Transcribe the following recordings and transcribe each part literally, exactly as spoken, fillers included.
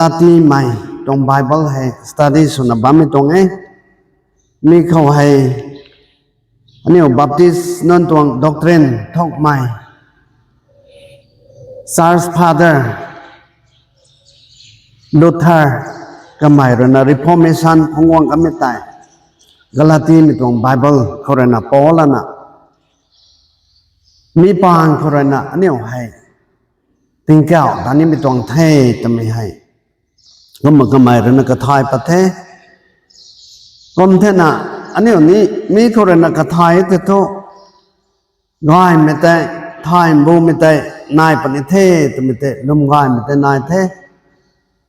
Galatimei tuang Bible hei study swna bammei tuang e. Mi khou hei aniu Baptist nunc tuang doctrine thukmei, Church Father Luther kamei ruina Reformation phungc guang kamei tei, Galatimei tuang Bible khou ruina Paul lana mi paan khou ruina aniu hei tingkauh ta nimei tuang the twmei hei kumna kamei ruina kathay pat the. Kum thena aniu ni mi khou ruina kathay tei thu, gaymei tei, thay mbumei tei nai puni the twmei tei, lwm gaymei tei nai the.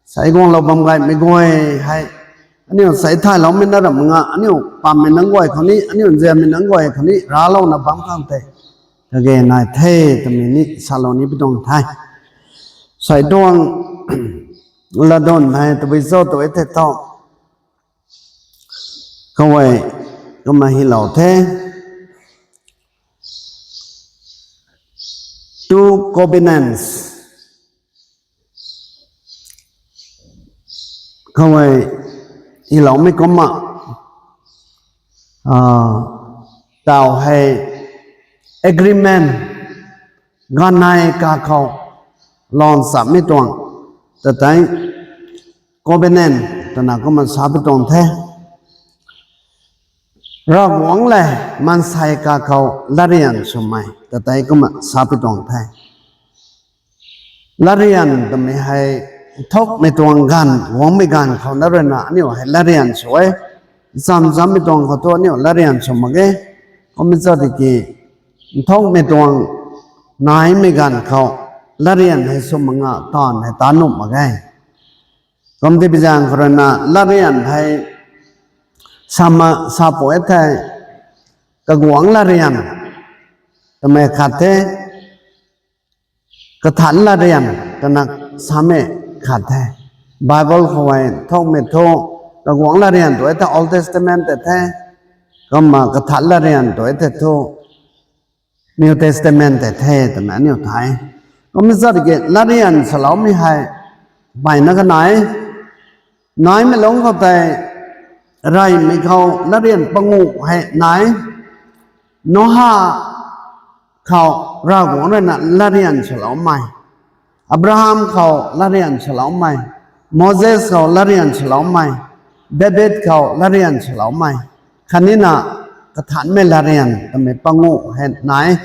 Sei guanglou bam gaymei guay hei aniu sei thayloumei na ram nga, aniu pammei nunc guay khou ni, aniu nzianmei nunc guay khou ni raclouna bam khang tei kage nai the twmei ni salou ni pi tuang the. Sei tuang latdyn hei tabui cho tw e thei thu, khou e kumna hylou the. Two covenants khou e hyloumei kumna, taw hei agreement, ganvnei kakhou lon chammei tuang ta tei covenant twna kumna sa pi tuang the. Ravguangc le maansei kakhou latryan swmei ta tei kumna sa pi tuang the. Latryan twmei hei nthukmei tuang ganv, guangmei ganv khou na ruina aniu hei latryan sw e. Cham chammei tuang khou thu aniu latryan sw mak ge. Kummei cha tiki nthukmei tuang naimei ganv khou latryan hei sw mak nga taanv hei ta nuh mak ge. Kum ti pi zaeng khou ruina latryan hei sa mak, sa pw e thei, kaguangc latryan twmei khat the, kathanc latryan twna samei khat the. Bible khou hei nthukmei thu kaguangc latryan tw e thei Old Testament tei the, kumna kathanc latryan tw e thei thu New Testament tei the twna aniu thay. Kummei cha tiki latryan saloumei hei mpeyna kanei, naimei lungc khou tei reymei khou latryan panguh hei nai. Noah khou Ravguangc ruina latryan swloumei, Abraham khou latryan swloumei, Moses khou latryan swloumei, David khou latryan swloumei, khatnina kathanmei latryan twmei panguh hei nai.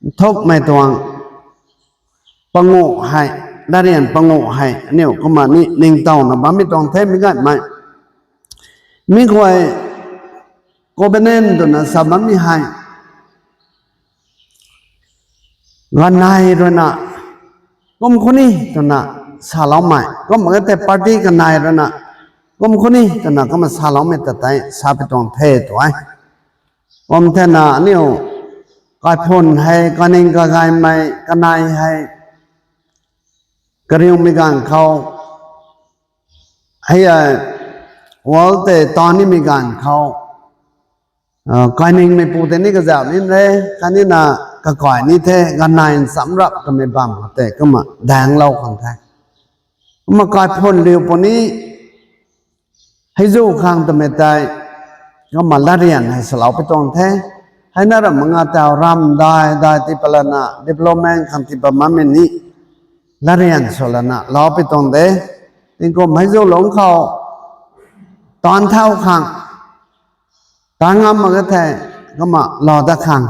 Nthukmei tuang panguh hei, latryan panguh hei aniu kumna ni ningtowna bammei tuang the mi gaymei. Mi khou covenant twna sa bammei hei ganvnei ruina kum khou ni twna saloumei, kum mak e thei party kanei ruina kum khou ni twna kumna saloumei ta tei sa pi tuang the tw e. Kum thena aniu kaiphun hei, kaning kagaymei, kanei hei, kariumei ganv khou, hei e, world tei tanimei ganv khou, kainingmeipu tei ni kazauh ni re, khatnina kakai ni the, ganvnei nchamc rap twmei bam khou tei kumna daenglou khang the. Kumna kaiphun liu puni, hei zu khang twmei tei kumna latryan hei swlou pi tuang the. Hei na ram nga tau ram dai dai tii palana development khang tii pat makmei ni latryan swlana lou pi tuang de. Tingkum hei zu lungc khou taanv thau khang, taanv ngam mak e thei kumna lou dat khang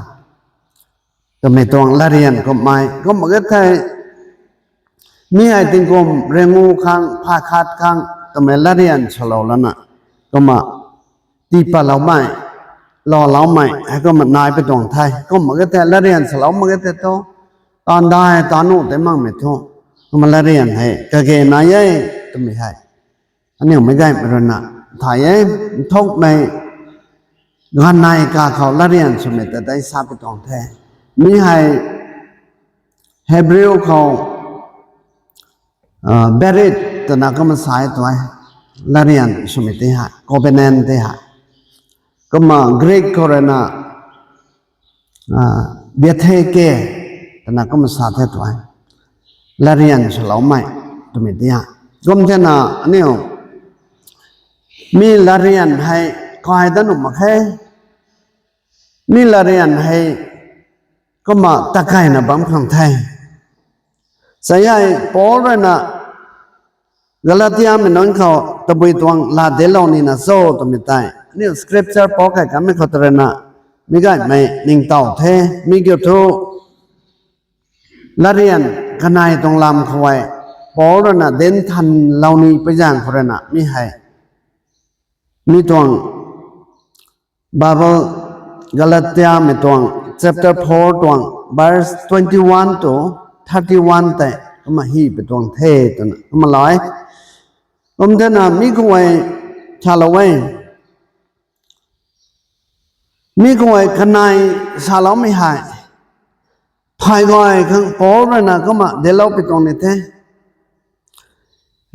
twmei tuang latryan kummei kum mak e thei, mi hei tingkum ringu khang, phay khat khang twmei latryan swlou lana kumna tii patloumei, louloumei hei kumna nai pi tuang the. Kum mak e thei latryan swlou mak e thei thu, taanv dai taanv nuh tei makmei thu, kumna latryan hei kage nai e twmei hei aniu meic gaymei ruina thay e. Nthukmei ganvnei kakhou latryan swmei ta tei sa pi tuang the. Mi hei Hebrew khou berit twna kumna sa e tw e, latryan swmei tei hei, covenant tei hei. Kumna Greek khou ruina diatheke twna kumna sa the tw e, latryan swloumei twmei tei hei. Kum thena aniu mi latryan hei kai dat nuh mak khe. Mi latryan hei kumna takaina bam khang the. Sa hei Paul ruina Galatiamei nunc khou tabui tuang lat dinclou nina cho twmei tei aniu scripture pac kai kanmei khou tei ruina mi gaymei ningtow the. Mi kiu thu latryan kanei tuang lam khou hei Paul ruina dinc thanlou ni pui zaeng khou ruina mi hei mi tuang Bible Galatiamei tuang chapter four tuang verse twenty-one to thirty-one tei kumna hi pui tuang the twna kumna lai. Kum thena mi khou hei salou e. Mi khou hei kanei saloumei hei thay gay khang Paul ruina kumna dinclou pui tuang ni the.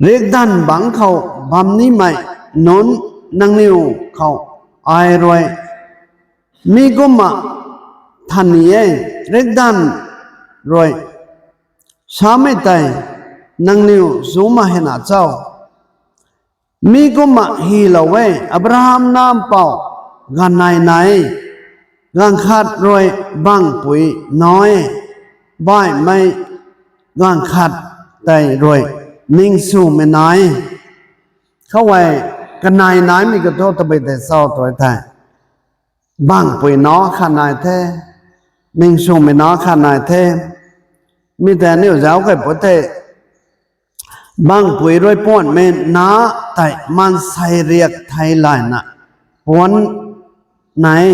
Riakdanv bangc khou bam nimei nunc nangniw khou ai rui mi kumna than ni e. Riakdanv rui samei tei nangniw zuma hena cho? Mi kumna hylou e, Abraham nampouc ganv nai nai, ganv khat rui bangpui nac e, baihmei ganv khat tei rui ningswmei nai. Khou hei kanei naimei kathu tabui tei cho tw thei, bangpui nac khat nai the, ningswmei nac khat nai the. Mi tei aniu zauc key pw the, bangpui rui puanhmei nac tei maansei riak theilayna puanc nai,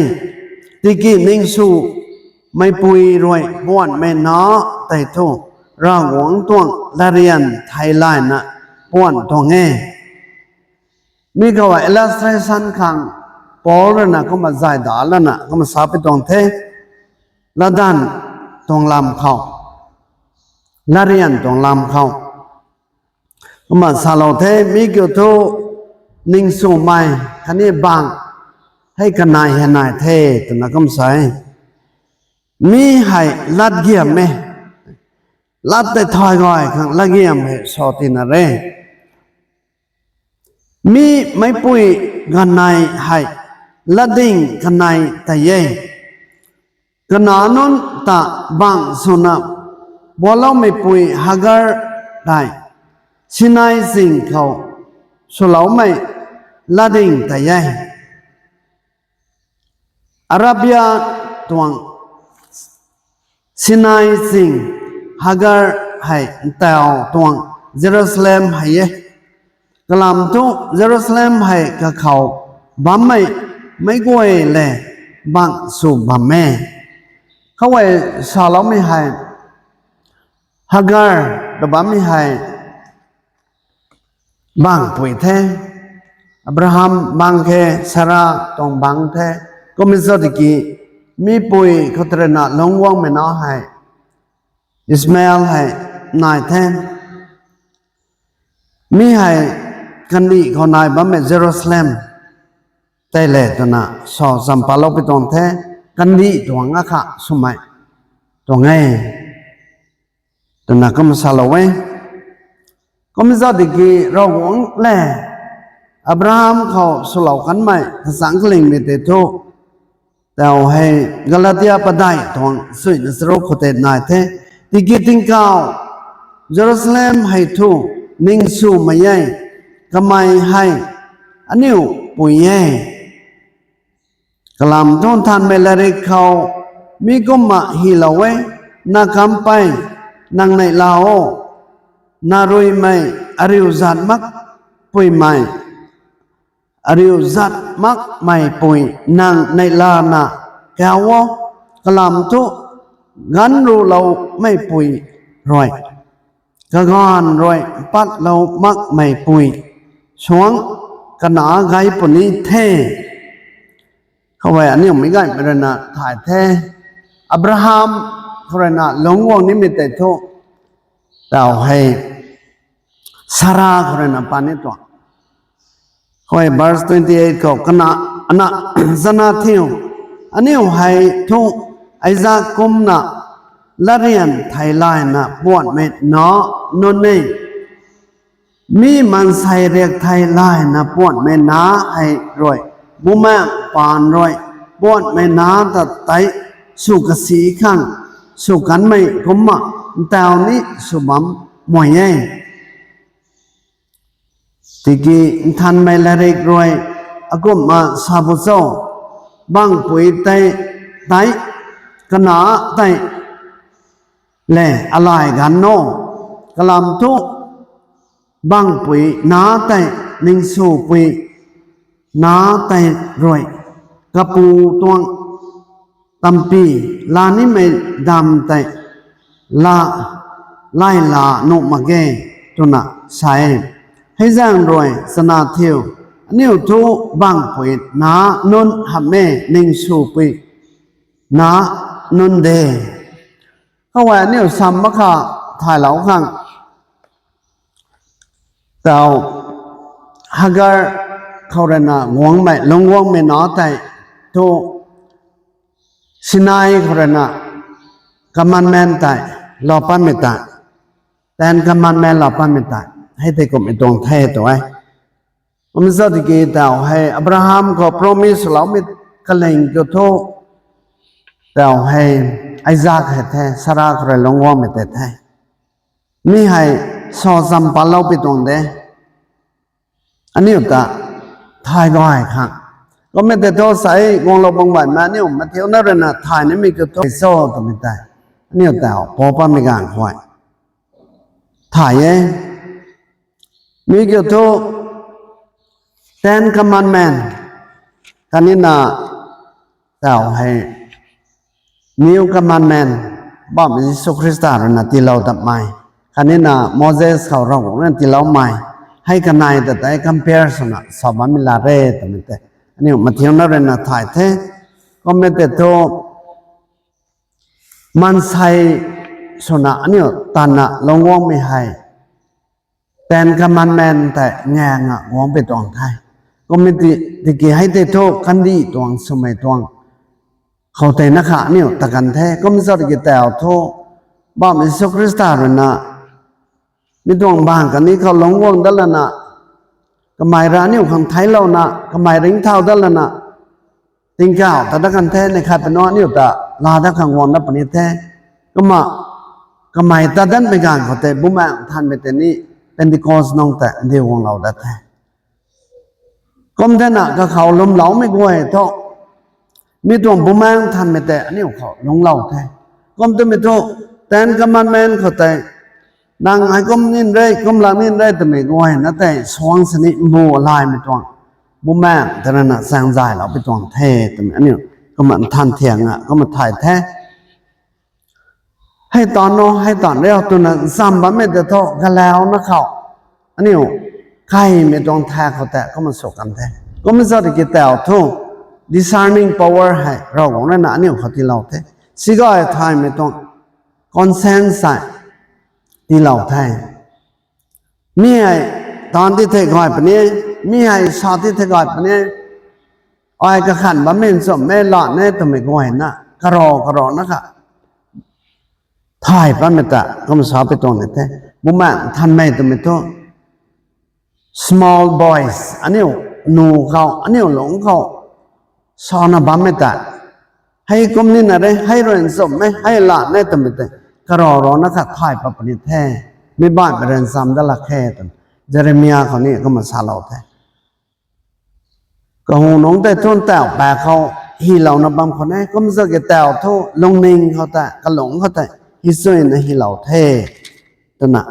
tiki ningswmeipui rui puanhmei nac tei thu Ravguangc tuang latryan theilayna puanh tuang e. Mi khou illustration khang Paul ruina kumna zay da lana kumna sa pui tuang the. Latdanv tuang lam khou, latryan tuang lam khou kumna salou the. Mi kiu thu ningswmei khatni bang hei kanei hei nai the twna kum sa e. Mi hei latgiam e. Lat tei thay gay khang latgiam hei sa tina re. Mi meicpui ganv nai hei latding kanei tei e. Kanac nunc ta bangc swna bualoumeipui Hagar tei Sinai ching khou swloumei latding tei e. Arabia tuang Sinai ching Hagar hei ntaw tuang Jerusalem hei e. Kalam thu Jerusalem hei kakhou bammei meic guay le bangc sw bam e. Khou hei saloumei hei Hagar ta bammei hei bangpui the. Abraham bang khe, Sara tuang bang the. Kum e zat tiki mipui khou tei ruina lungc guangmei nac hei Ismael hei nai the. Mi hei kandih khou nai bammei Jerusalem tei le twna sa chamv paloupui tuang the. Kandih tuang akha swmei tuang e twna kum salou e. Kum zat tiki Ravguangc le Abraham khou swlou kanmei kachangc kalingmei tei thu tau hei Galatia padeih tuang suina charuk khou tei nai the. Tiki tingkauh Jerusalem hei thu ningswmei e, kamei hei aniu pui e. Kalam thu Nthanmei Latrik khou mi kumna hylou e: Na kampei, nang neihla o, na ruimei, ariu zat makpuimei, ariu zat makmeipui nang neihlana kau o. Kalam thu ganv ruhloumeipui rui, kagaanv rui patlou makmeipui suangc kana gay puni the. Khou hei aniu meic gaymei ruina thay the. Abraham khou ruina lungc guang nimei tei thu tau hei Sara khou ruina pan ni tuang. Khou hei verse twenty eight khou kana, ana, zana thiu, aniu hei thu Isaac kumna latryan theilayna puanhmei nac nunc e. Mi maansei riak thei layna puanhmei nac hei rui, bumaengh paan rui puanhmei nac ta tei sw kasi khang sw kanmei kumna ntauh ni sw bam mei e. Tiki nthanmei latrik rui akumhna sa bo cho, bangpui tei, tei, kanac tei le alay ganv o, kalam thu bangpui nac tei, ningswpui nac tei rui kapu tuang tampi laa nimei dam tei la, layla nuh mak ge, twna sa e. Hei zaeng rui chana thiu, aniu thu bangpui nac nunc hamh e, ningswpui nac nunc de. Khou e aniu sam makha thaylou khang tau, Hagar khou ruina guangmei, lungc guangmei nac tei thu Sinai khou ruina commandment tei lou patmei tei, Ten Commandment lou patmei tei, hei tei kumhmei tuang the tu e. Kumna sa tiki tau hei Abraham khou promise loumei kaling kiu thu, tau hei Isaac hei the, Sarah khou rui lungc guangmei tei the. Mi hei sa cham patlou pi tuang de. Aniu ta thay gay khang. Kummei tei thu sa e guanglou bang baihmei aniu mathiuna ruina thay nimei kiu thu cho twmei tei aniu tau pou patmei ganv khou thay e. Mi kiu thu Ten Commandment, khatnina tau hei New Commandment, Poubauhmei Jisu Khrista ruina tiilou tatmei, khatnina Moses khou Ravguangc ruina tiiloumei, hei kanei ta tei compare swna sa bammei la re twmei tei aniu mathiuna ruina thay the. Kummei tei thu maansei swna aniu tanna lungc guangmei hei Ten Commandment tei ngaengna guang pi tuang the. Kummei tiki hei tei thu kandih tuang swmei tuang khou tei na kha aniu ta kan the. Kum zat ki tau thu, Poubauhmei Jisu Khrista ruina mi tuang bang kani khou lungc guang dat lana, kamei rui aniu khang theiclouna, kamei ringcthau dat lana, tingkauh ta dat kan the, neih khat puni aniu ta laa dat khang guang dat puni the. Kumna kamei tat datmei ganv khou tei Bumaengh Nthanmei tei ni Pentecost nungc tei ndiu guanglou dat the. Kum thena kakhou lwmloumei guay thu, mi tuang Bumaengh Nthanmei tei aniu khou lungclou the. Kum twmei thu, Ten Commandment khou tei, nang hei kum nin re, kum lak nin re twmei guayna tei suang sini mbu alaymei tuang Bumaengh tei ruina chaeng zaylou pi tuang the twmei aniu kumna nthan thiangna kumna thay the. Hei tan o, hei tan riu twna ncham bammei tei thu galauna khou aniu kaimei tuang tha khou tei kumna sw kan the. Kumna zat ki tau thu, discerning power hei Ravguangc ruina aniu khou tiilou the. Sigay thaymei tuang conscience hei tiilou the. Mi hei taanv ti thei gay puni, mi hei sa ti thei gay puni, ai kakhan bammei nchumhmei lan e twmei guayna karaw karaw na kha thay patmei ta kumna sa pi tuang ni the. Bumaengh Nthanmei twmei thu small voice, aniu nu khou, aniu lungc khou sana bammei tei, hei kum nina re, hei rui nchumhmei, hei lan e twmei tei karaw raw na kha thay pat puni the. Mi baihmei rui ncham dat lak khe twna Jeremia khou ni kumna salou the. Kahunungc tei thu ntauh paek khou hylouna bam khwan e, kum zat ki tau thu lungning khou tei, kalungc khou tei, hei chuyna hylou the twna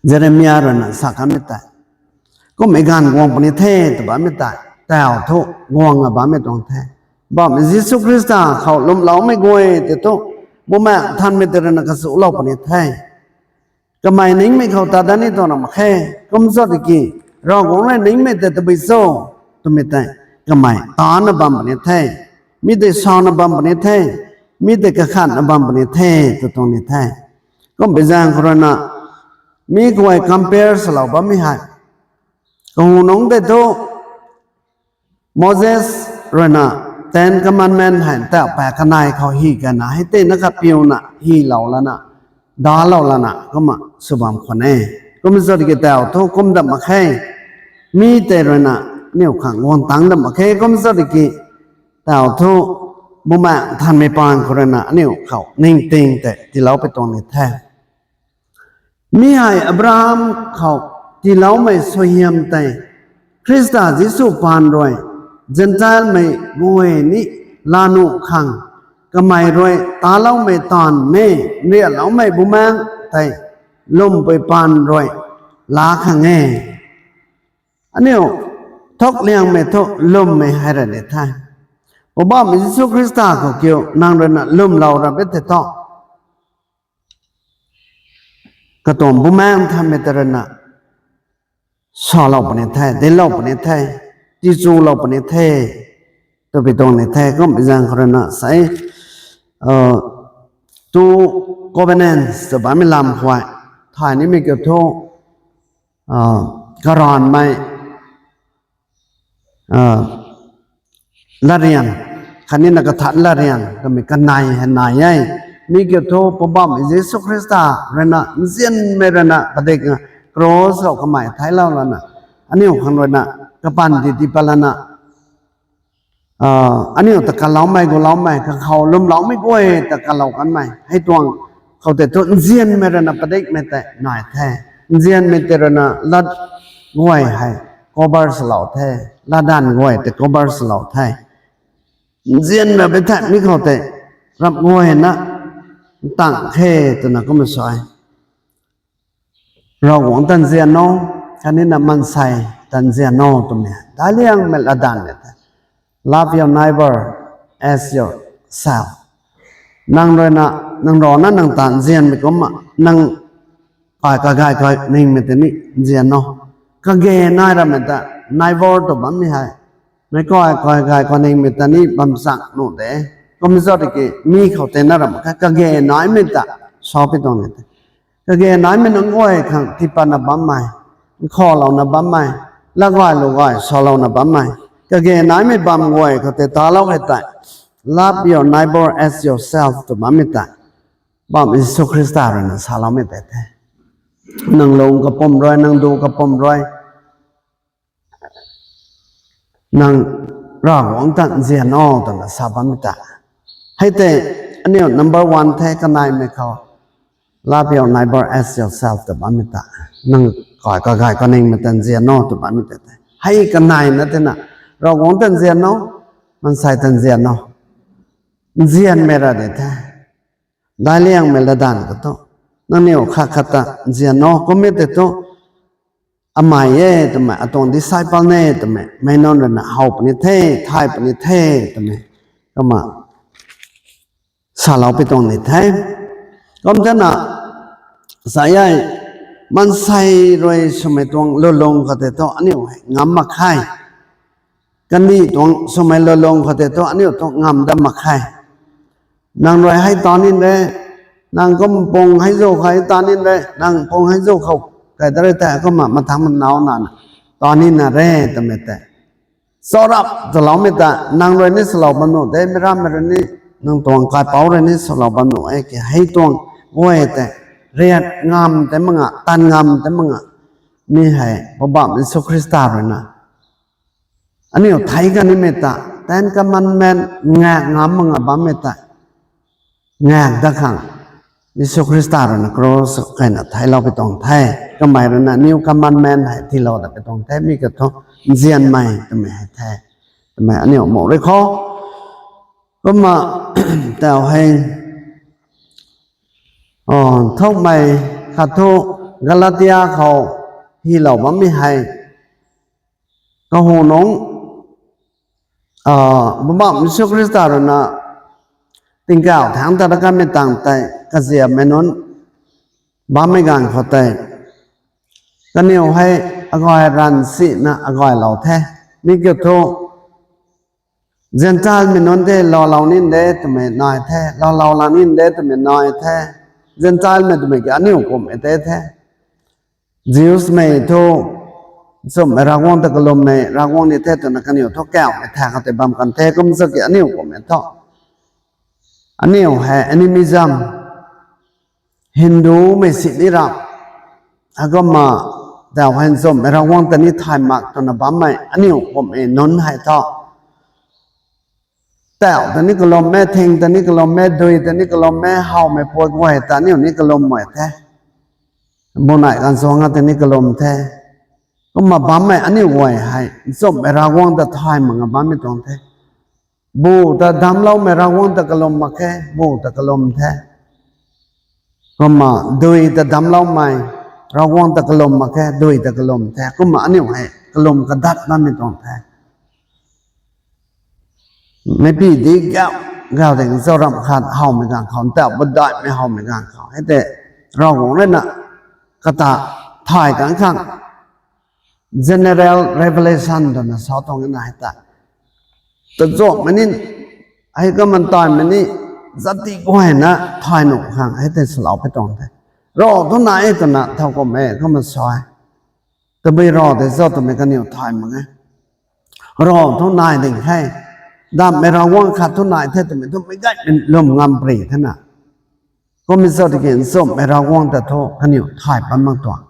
Jeremia ruina sa kanmei tei, kummei ganv guang puni the tw bammei tei, tau thu guangna bammei tuang the. Poubauhmei Jisu Khrista khou lwmloumei guay tei thu, Bumaengh Nthanmei tei ruina kachulou puni the. Kamei ningmei khou ta dat ni tuang na mak khe, kum zat ki, Ravguangc rui ningmei tei tabui cho twmei tei, kamei taancna bam puni the, mi tei sana bam puni the, mi tei kakhanna bam puni the tw tuang ni the. Kumbi zaeng khou ruina, mi guay compare salou bammei hei, kahunungc tei thu, Moses ruina Ten Commandment hei ntauh paek kanei khou hy kana hei tei na kha piuna hylou lana, dalou lana kumna sw bam khwan e. Kum zat ki tau thu kum dam mak khe. Mi tei ruina aniu khang guang tang dam mak khe. Kum zat ki tau thu Bumaengh Nthanmei paan khou ruina aniu khou ningting tei tiilou pui tuang ni the. Mi hei Abraham khou tiiloumei suaihiam tei Khrista Jisu paan rui Zentelmei guay ni laa nuh khang kamei rui taloumei taanv e, nrialoumei Bumaengh tei lwmpui paan rui laa khang e. Aniu thuk liangmei thu lwmmei hei ra ni the. Poubauhmei Jisu Khrista khou kiu nang ruina lwmlou ra be tei thu, katuang Bumaengh Nthanmei ta ruina salou puni the, dinclou puni the, tichulou puni the, twpui tuang ni the. Kummei zaeng khou ruina sei, two covenants tw bammei lam khou, thay nimei kiu thu, karanvmei latryan khatnina kathan latryan twmei kanei hei nai e. Mi kiu thu Poubauhmei Jisu Khrista ruina nzianmei ruina padikna cross khou kamei theiclou lana, aniu khang ruina kapanty tii pat lana, aniu ta kaloumei guloumei kakhou lwmloumei guay ta kalou kanmei hei tuang khou tei thu nzianmei ruina padikmei tei nai the. Nzianmei tei ruina lat guay hei cover swlou the, latdanv guay tei cover swlou the. Nzian ra be the mi khou tei, ramh guayna ntang khe twna kumna sa e. Ravguangc ta nzian o, khatnina maansei ta nzian o twmei daic liangmei latdanv ni the. Love your neighbor as yourself. Nang ruina, nang rana nang ta nzianmei kumna nang kai kagay kaningmei ta ni nzian o. Kage nai ramei ta neighbor tw bammei hei, meic kai kagay kaningmei ta ni bam chang nuh de. Kum zat ki mi khou tei na ram kha kage naimei ta sa pui tuang ni the. Kage naimei nunc guay khang tiipatna bammei, nkhavlouna bammei, latgay lugay salouna bammei, kage naimei bam guay khou tei talou hei tei, love your neighbor as yourself tw bammei tei, Poubauhmei Jisu Khrista ruina saloumei tei the. Nang lung kapwm rui, nang du kapwm rui, nang Ravguangc ta nzian o twna sa bammei ta. Hei tei aniu number one the kaneimei khou, love your neighbor as yourself tw bammei ta. Nang kai kagay kaningmei ta nzian o tw bammei ta the. Hei kaneina thena, Ravguangc ta nzian o, maansei ta nzian o. Nzianmei ra de the. Daic liangmei latdanv khou thu, nangniw khat khat ta nzian o, kum e tei thu, amei e twmei, atuang disciple e twmei meic nunc ruina how puni the, thay puni the twmei, kumna salou pui tuang ni the. Kum thena, sa e, maansei rui swmei tuang lulung khou tei thu aniu hei ngam mak khe. Kandih tuang swmei lulung khou tei thu aniu thu ngam dat mak khe. Nang rui hei ta nin re, nang kum pung hei zu khou ta nin re, nang pung hei zu khou kai ta re tei kumna mathangc manau nana ta nina re twmei tei, charap taloumei ta nang rui ni swlou bam nuh de, meic rammei rui ni, nang tuang kaipouc rui ni swlou bam nuh e ki hei tuang guay tei, riat ngam tei mak nga, tan ngam tei mak nga, mi hei Poubauhmei Jisu Khrista ruina aniu theic kanimei ta, Ten Commandment ngak ngam mak nga bammei ta, ngak dat khang Jisu Khrista ruina cross kayna theiclou pui tuang the. Kamei ruina New Commandment hei tiilou dat pui tuang the, mi kiu thu nzianmei twmei hei the, twmei aniu mu rui khou. Kumna, tau hei, thukmei khat thu Galatia khou hylou bammei hei, kahunungc, Poubauhmei Jisu Khrista ruina tingkauh thangc ta rakanmei tang tei kaziapmei nunc bammei ganv khou tei, kaniw hei agay ranv sina agaylou the. Mi kiu thu, Zentelmei nunc tei loulou nin de twmei nai the, loulou la nin de twmei nai the. Zentelmei twmei ki aniu kummei tei the. Jewsmei thu, nchumhmei Ravguangc ta kalummei Ravguangc ni the twna kaniw thu kauhmei thak khou tei bam kan the, kum zat ki aniu kummei thu, aniu hei animism, Hindumei sini ram, Heikumna, tau hei nchumhmei Ravguangc ta ni thay mak twna bammei aniu kummei nunc hei thu, tau ta ni kalum e, thing ta ni kalum e, dui ta ni kalum e, howmei puat guay ta aniu ni kalum e the. Bunai ganv suang ta ni kalum the. Kumna bammei aniu guay hei nchumhmei Ravguangc ta thay mak nga bammei tuang the. Bu ta damcloumei Ravguangc ta kalum mak khe, bu ta kalum the. Kumna dui ta damcloumei Ravguangc ta kalum mak khe, dui ta kalum the. Kumna aniu hei kalum kadat bammei tuang the. Meic pidi gau, gau ding cho ramh khat howmei ganv khou, ntau badaimei howmei ganv khou hei tei, Ravguangc rui na kata thay kang khang general revelation twna sa tuang na hei ta. Tazuanmei ni, hei kaman taimei ni, zati guayna thay nuh khang hei tei swlou pi tuang the. Rav thu nai e twna thowkumhmei kumna sa e. Tabui rav tei cho twmei kaniw thay mak e. Rav thu nai ding khe. Damhmei Ravguangc khat thu nai the twmei thu meic gaymei lwm ngam pary thena. Kummei cho tiki nchumhmei Ravguangc ta thu kaniw thay pat mak tuang.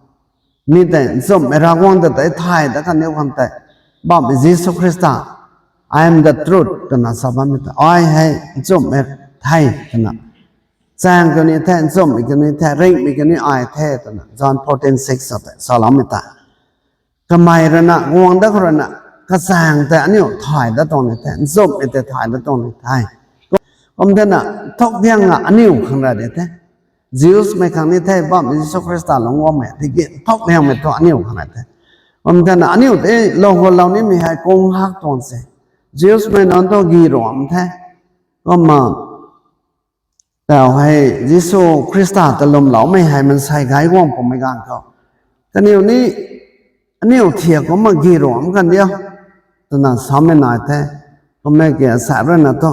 Mi tei nchumhmei Ravguangc ta tei thay dat kaniw khang tei, Bamhmei Jisu Khrista, I am the truth, twna sa bammei ta, ai hei nchumhmei the, twna. Chaeng kiu ni the, nchumhmei kiu ni the, ringhmei kiu ni ai the, twna John fourteen six sa tei saloumei ta. Kamei rui na guang dat khou rui na, kachaeng tei aniu thay dat tuang ni the, nchumhmei tei thay dat tuang ni the. Kum thena, thuk diang a aniu khang ra de the. Jewsmei khang ni the, Bamhmei Jisu Khrista lungc guangmei tiki thuk diangmei thu aniu khang ra the. Kum thena aniu tei lou gulou nimei hei kung hak tuang se. Jewsmei nunc thu gi ruam the. Kumna, tau hei Jisu Khrista ta lwmloumei hei mansei gay guang pumei ganv khou, kaniw ni, aniu thiak kumna gi ruam kan diu, twna samei nai the. Kummei ki sa rui na thu,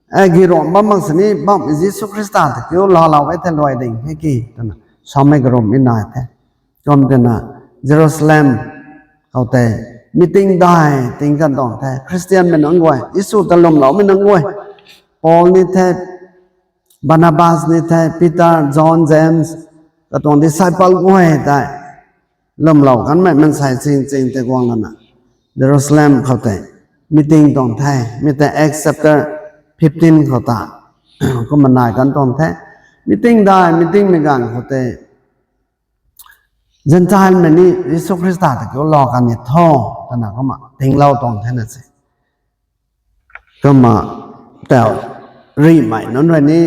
e gi ruam bam mak sini, Bamhmei Jisu Khrista ta kiu laalou e the luai ding hei ki, twna samei karummei nai the. Kum thena Jerusalem khou tei meeting dai ting kan tuang the. Khristianmei nunc guay, Jisu ta lwmloumei nunc guay, Paul ni the, Barnabas ni the, Peter, John, James, katuang disciple guay tei lwmlou kanmei mansei ching ching tei guang lana, Jerusalem khou tei meeting tuang the. Mi tei Acts chapter fifteen khou ta kumna nai kan tuang the. Meeting dai, meetingmei ganv khou tei Gentilemei ni Jisu Khrista ta kiu lou kan ni tho, twna kumna tinglou tuang thena se. Kumna tau rihmei nunc rui ni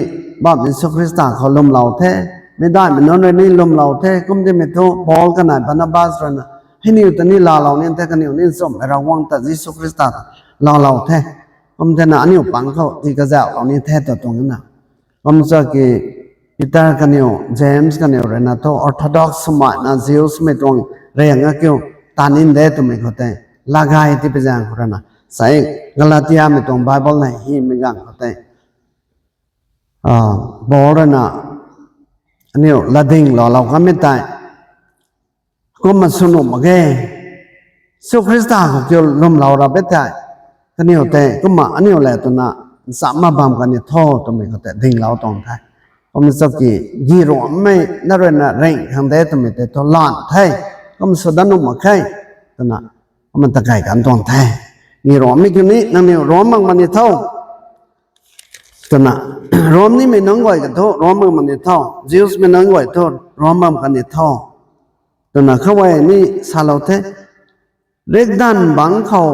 Bamhmei Jisu Khrista khou lwmlou the, meicdaihmei nunc rui ni lwmlou the. Kum timei thu Paul kanei Barnabas rui na, hei niw ta ni laalou ni the, kaniw ni nchumhmei Ravguangc ta Jisu Khrista ta laalou the. Kum thena aniu pang khou ti kazauhlou ni the ta tuang na. Kum sa ki Peter kaniw, James kaniw rui na thu Orthodox swmei na Jewsmei tuang riang a kiu tan in de twmei khou tei, laa gay ti pi zaeng khou rui na, sai Galatiamei tuang Bible na hymei ganv khou tei, Paul rui na, aniu latding loulou kanmei tei kumna sw nuh mak ge. Jisu Khrista khou kiu lwmlou ra be tei, kaniw tei kumna aniu le twna nchamna bam kan ni tho twmei khou tei dinglou tuang the. Kumna chaki gi ruammei na rui na ring khang de twmei tei thu lan the. Kumna sw dat nuh mak khe, twna kumna takai kan tuang the. Gi ruammei kiu ni nangniw ruam mak man ni tho, twna, ruam nimei nunc guay ka thu ruam mak man ni tho, Jewsmei nunc guay thu ruam mak kan ni tho, twna khou e ni salou the. Riakdanv bangc khou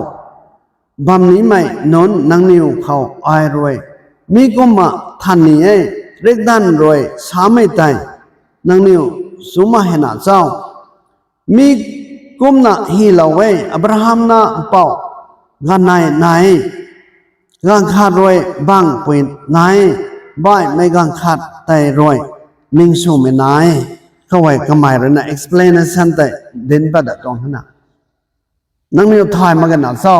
bam nimei nunc nangniw khou ai rui mi kumna than ni e. Riakdanv rui samei tei nangniw sw mak hena cho? Mi kumna hylou e, Abraham na mpouh ganvnei nai, ganv khat rui bangpui nai, baihmei ganv khat tei rui ningswmei nai. Khou e kamei rui na explanation tei dinc pat dat tuang hena, nangniw thay mak ge na cho?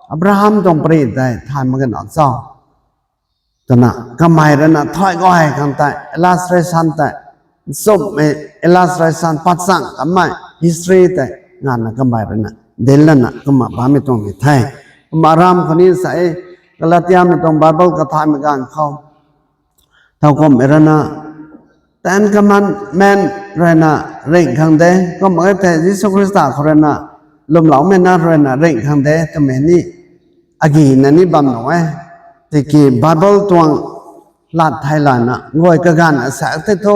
Abraham tuang pary tei thay mak ge na cho? Twna kamei rui na thay gay khang tei illustration tei, nchumhmei illustration patchang kanmei history tei nganvna kamei rui na dinc lana kumna bammei tuang ni the. Kumna aram khou ni sa e, Galatiamei tuang Bible kathaymei ganv khou, thowkumhmei rui na Ten Commandment ruina ringh khang de, kum e the Jisu Khrista khou ruina lwmloumei na ruina ringh khang de twmei ni agina ni bam nuh e. Tiki Bible tuang lat thei lana guay kaganv asaekc the thu,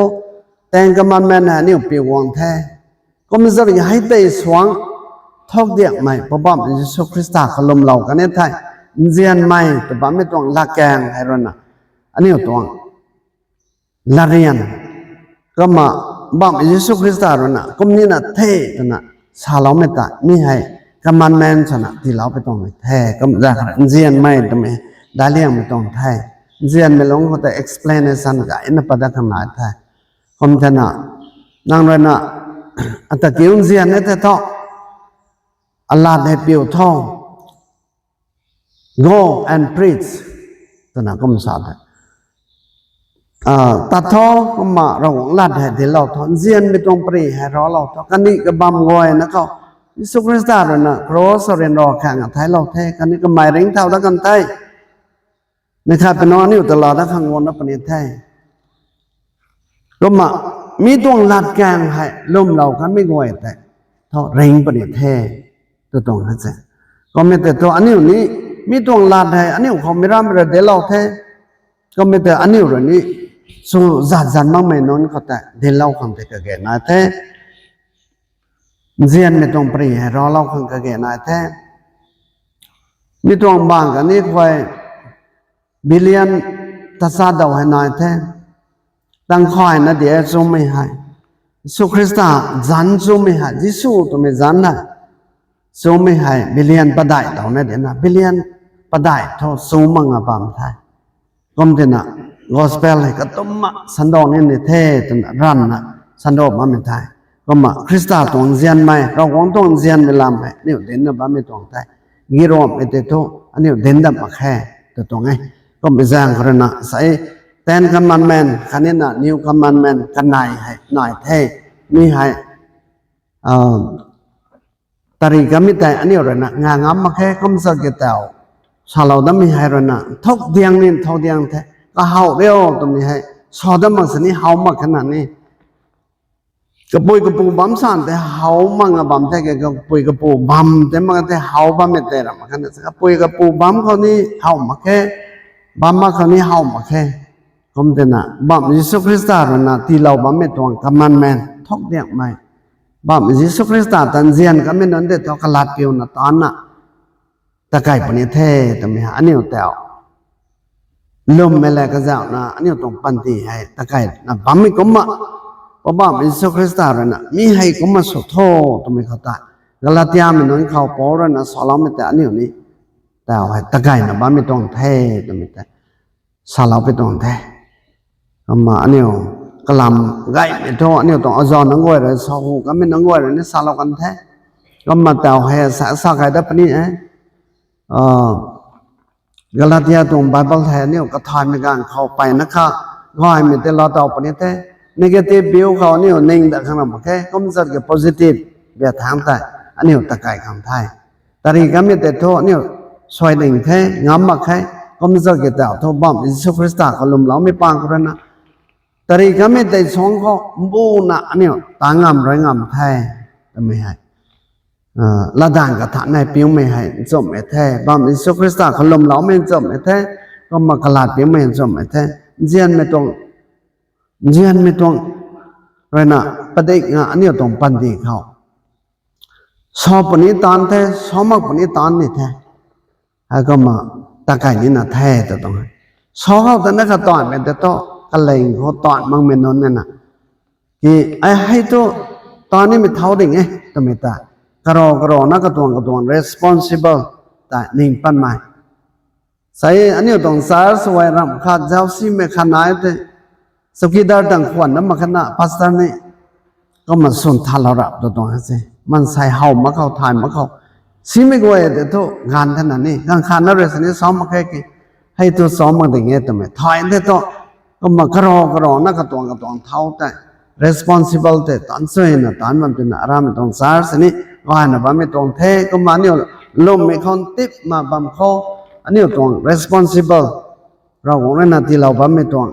Ten Commandment hei aniu piu guang the. Kum zari hei tei suang thuk diakmei Poubauhmei Jisu Khrista khou lwmlou kan e thei, nzianmei tw bammei tuang latkaeng hei ruina aniu tuang latryan. Kumna Poubauhmei Jisu Khrista ruina kum nina the twna saloumei ta mi hei commandment swna tiilou pui tuang the. Kum za khara nzianmei twmei daic liangmei tuang the. Nzianmei lungc khou tei explanation gayna pat dat khang nai the. Kum thena, nang ruina ata kiu nzian e the thu, alat hei piu tho, go and preach twna kum sa the. Tat tho, kumna Ravguangc lat hei dinclou tho, nzianmei tuang pary hei raclou tho, kaniw kabamv guayna khou Jisu Khrista ruina cross khou ryanra khang theiclou the, khatni kamei ringcthau dat kan the. Mei khat puni aniu ta laa dat khang guangna puni the. Kumna mi tuang latkaeng hei lwmlou kanmei guay tei thu ringc puni the, tw tuang e se. Kummei tei thu aniu ni mi tuang lat hei aniu khou meic rammei rui dinclou the. Kummei tei aniu rui ni sw zat zat makmei nunc khou tei dinclou khang tei kage nai the. Nzianmei tuang pary hei raclou khang kage nai the. Mi tuang bang khatni khuay billion tachat daw hei nai the. Tangkhayna di e chumei hei, Jisu Khrista zanc chumei hei, Jisu twmei zanc hei chumei hei billion padeih daw na dina, billion padeih thu chu mak nga bam the. Kum tina gospel hei katumna sandauh ni ni the twna ranvna sandauh bammei the. Kumna Khrista tuang nzianmei, Ravguangc tuang nzianmei lam hei aniu dincna bammei tuang the. Giramhmei tei thu aniu dinc dat mak khe, tw tuang e. Kummei zaeng khou ruina sa e, Ten Commandment khatni na New Commandment kanei hei nai the. Mi hei tari kamei tei aniu ruina nga ngam mak khe, kum sa ki tau salou datmei hei ruina thuk diang ni thuk diang the. Kahaw riu twmei hei sa dat mak sini how mak khe na ni. Kapui kapu bam san tei how mak nga bam the, kapui kapu bam tei mak tei how bammei tei ram mak khe na. Kapui kapu bam khou ni how mak khe, bam mak khou ni how mak khe. Kum tina bam Jisu Khrista ruina tiilou bammei tuang commandment thuk diakmei, bam Jisu Khrista ta nzian kamei nunc tei thu kalat piuna taanna takei puni the twmei hei aniu tau lwmmei le kazauhna aniu tuang panty hei takeina bammei kumna, Poubauhmei Jisu Khrista ruina mi hei kumna sw tho twmei khou tei, Galatiamei nunc khou Paul ruina saloumei tei aniu ni tau hei takeina bammei tuang the twmei tei salou pui tuang the. Kumna aniu kalam gaymei thu aniu tuang azanc nunc guay rui, sahu kamei nunc guay rui ni salou kan the. Kumna tau hei sa, sa kai dat puni e. Galatia tuang Bible hei aniu kathaymei ganv khou peyna kha gaymei tei laa taw puni the. Negative view khou aniu ning dat khang ram mak khe, kum zat ki positive view thangc tei aniu takei khang the. Tari kamei tei thu aniu suai ding the, ngam mak khe, kum zat ki tau thu bam Jisu Khrista khou lwmloumei pang khou ruina tari kamei tei suang khou mbuna aniu ta ngam rui ngam the twmei hei latdanv kathanc hei piumei hei nchumhmei the, bam Jisu Khrista khou lwmloumei nchumhmei the, kumna kalat piumei nchumhmei the. Nzianmei tuang, nzianmei tuang ruina padikna aniu tuang panty khou sa puni taanc the, sa mak puni taanc ni the. Heikumna takei nina the tw tuang e. Sa khou ta na kha taanvmei tei thu kaling khou taanv makmei nunc nina ki, ai hei thu taanv nimei thau ding e twmei ta karaw karaw na katuang katuang responsible ta ning patmei. Sa e aniu tuang church guay ramh khat zaucsimei khat nai tei chowkidar tang khwan na mak khe na pastor ni kumna swn thalou rap tw tuang e se. Maansei how mak khou, thay mak khou, simei guay tei thu ganv thena ni ganv khat na rui sini sa mak khe ki, hei thu sa mak ding e twmei thay tei thu, kumna karaw karaw na katuang katuang thau tei responsible tei taanc chuyna taanc bam tina aramei tuang church sini gayna bammei tuang the. Kumna aniu lwmmei khou tipna bam khou aniu tuang responsible Ravguangc ruina tiilou bammei tuang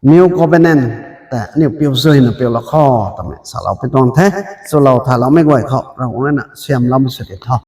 New covenant tei aniu piu zuina piulou kho twmei salou pi tuang the. Chulou thaloumei guay khou Ravguangc ruina siamloumei sw di tho.